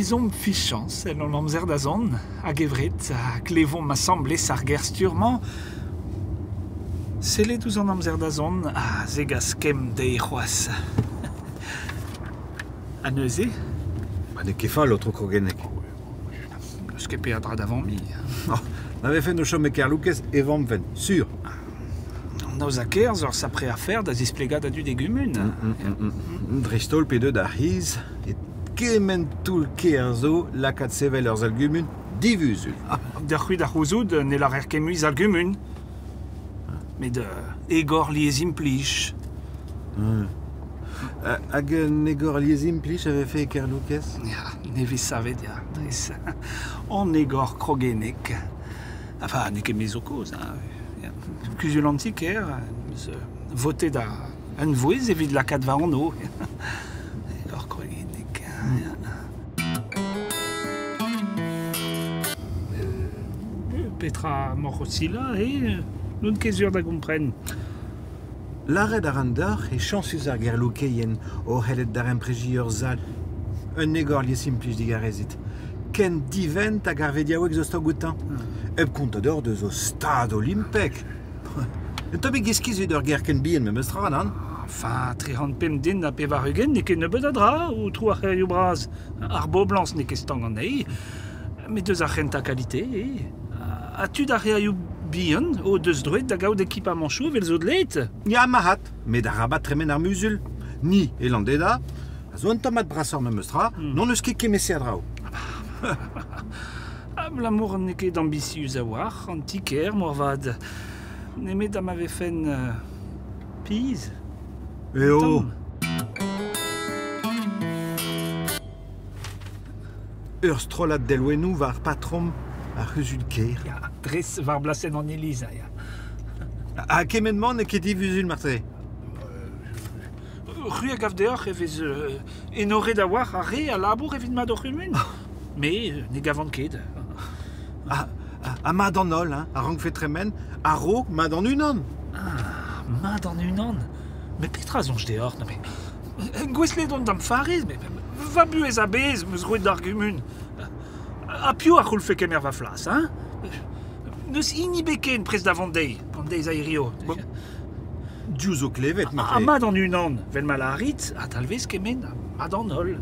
Bezomp fichañs en hon amzer da zont, a-gevret, ha klevomp asambles ar ger-stur-mañ. Sellet ouzh an amzer da zont a zegas kemm dezhi c'hoazh. Ha neuze? Ma n'eo ket fall, aotrou Krogennek. N'eus ket peadra da vamiñ. Oh, ma vefen o chom e Kerloukez, e vammven, sur. An aozañ-kêr zo ur sapre afer da zisplegañ da dud e gumun. Dreist-holl pe deuet ar c'hiz e kement toull-kêr zo lakaat sevel ur sal-gumun divuzul. Deoc'h-c'hwi da c'houzout ne lârer ket mui sal-gumun. Met egor liezimplij. Hag un egor liezimplij a vefe e Kerloukez? Ya, nevez savet, ya, dres. An egor krogennek. Enfin, n'eo ket me zo kozh, hein. Kuzul an ti-kêr eus votet da unvouezh evit lakaat va anv. Egor krogennek. Petra emaoc'h o silañ, eh? N'on ket sur da gompren. Lâret a ran deoc'h e chañsus ar gerloukeien o c'hellet daremprediñ ur sal. Un egor liesimplij digarezit. Ken divent hag ar vediaoueg zo stok outañ. Hep kontañ deoc'h deus o stad olimpek. Un tammig iskis evit ur ger ken bihan memes tra, nann? Enfin, 305 den ha 80 n'eo ket nebeut a dra, aotrou ar c'hêrioù bras. Ar boblañs n'eo ket stank anezhi, met eus ar c'hentañ kalite eo. Ha tud ar c'hêrioù bihan o deus droed da gaout ekipamanchoù evel zo dleet. Ya, marc'had, met arabat tremen ar muzul. Ni, e Landeda, a zo un tamm brasoc'h memes tra, n'hon eus ket kement-se a draoù. Abalamour n'eo ket ambisius a-walc'h an ti-kêr moarvat, nemet ha ma vefen pizh. Eo. Ur strollad delwennoù war patrom ar c'huzul-kêr. Ya, dres war blasenn an iliz, ya. Ha kement-mañ n'eo ket divuzul marteze? C'hwi a gav deoc'h e vez enoret a-walc'h ar re a labour evit mat hor c'humun? Me, ne gavan ket. Ha, ha mat an holl hein, a rankfe tremen a-raok mat an unan. Ah, mat an unan? Met petra soñj deoc'h? Non, mais gouestlet on d'am farrez, mais va buhez a-bezh 'm eus roet d'ar gumun. Ha piv a c'houllfe kemer va flas, hein? N'eus hini bet ken prest da vont dezhi, an deiz a hirio. Diouzh ho klevet, marteze. Ha mat an unan, vel ma lârit, a dalvez kement ha mat an holl.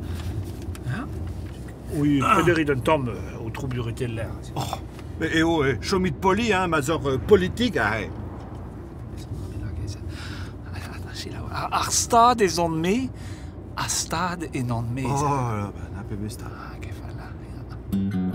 Hein? Oui, prederit un tamm, aotrou bureteller. Oh, mais eo, chomit poli, hein, ma 'z oc'h politik aze. Ar stad ez on-me, a stad ennon-me. Oh, là, bah, na pebezh stad. Ah, kefala, ya.